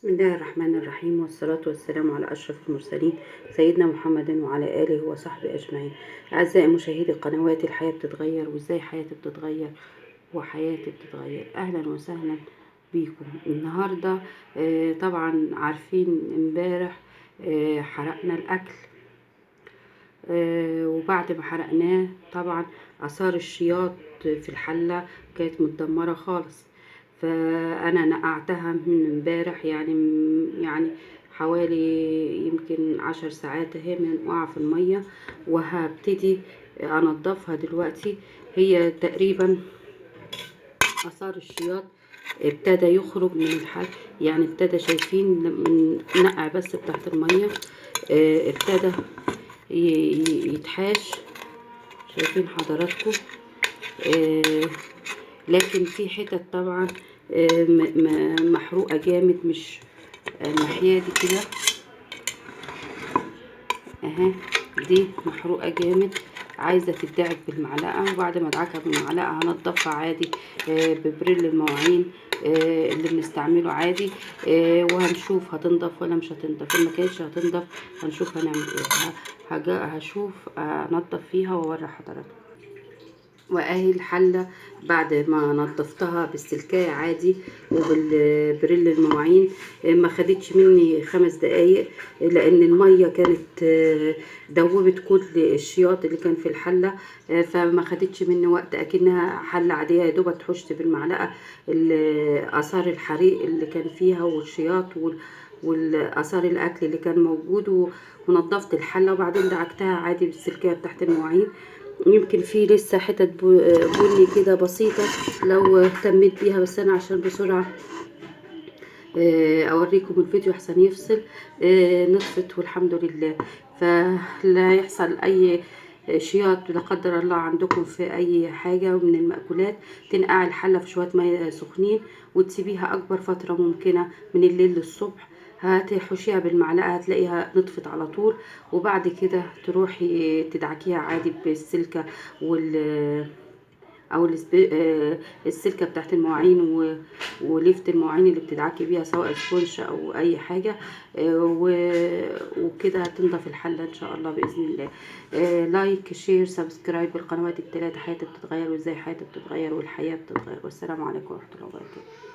بسم الله الرحمن الرحيم، والصلاة والسلام على أشرف المرسلين سيدنا محمد وعلى آله وصحبه أجمعين. أعزائي مشاهدي قنوات الحياة بتتغير، وإزاي حياتي بتتغير وحياتي بتتغير، أهلا وسهلا بيكم. النهاردة طبعا عارفين امبارح حرقنا الأكل، وبعد ما حرقناه طبعا آثار الشياط في الحلة كانت متدمرة خالص، فأنا نقعتها من امبارح يعني حوالي يمكن 10 ساعات اهي منقوعة في المية، وهبتدي انضفها دلوقتي. هي تقريبا آثار الشياط ابتدى يخرج من الحل، يعني ابتدى، شايفين من نقع بس بتاعت المية، ابتدى يتحاش، شايفين حضراتكم. لكن في حتت طبعا محروقة جامد، مش الناحية دي كده اهي، دي محروقة جامد، عايزة تدعك بالمعلقة. وبعد ما ادعكها بالمعلقة هنضفها عادي ببريل المواعين اللي بنستعمله عادي، وهنشوف هتنضف ولا مش هتنضف. ما كانتش هتنضف هنشوف هنعمل ايه. هشوف انضف فيها واوري حضراتكم. واهي الحلة بعد ما نضفتها بالسلكاية عادي وبالبريل المواعين، ما خدتش مني 5 دقايق، لان المية كانت دوبت كل الشياط اللي كان في الحلة، فما خدتش مني وقت، اكنها حلة عادية، يا دوب اتحشت بالمعلقة اثار الحريق اللي كان فيها والشياط والاثار الاكل اللي كان موجود، ونضفت الحلة. وبعدين دعكتها عادي بالسلكاية بتاعت المواعين. يمكن في لسه حتت بني كده بسيطة لو اهتميت بيها، بس انا عشان بسرعة اوريكم الفيديو احسن يفصل. نطفت والحمد لله، فلا يحصل اي شياط لا قدر الله عندكم في اي حاجة من المأكولات. تنقع الحلة في شوية مية سخنين وتسيبيها اكبر فترة ممكنة من الليل للصبح، هتحشيها بالمعلقة هتلاقيها نطفت على طول. وبعد كده تروحي تدعكيها عادي بالسلكة او السلكة بتاعت المواعين وليفة المواعين اللي بتدعكي بيها سواء sponge او اي حاجة، وكده هتنضف الحلة ان شاء الله باذن الله. like share subscribe القنوات الثلاثة، حياتي بتتغير وازاي حياتي بتتغير والحياة بتتغير. والسلام عليكم ورحمة الله وبركاته.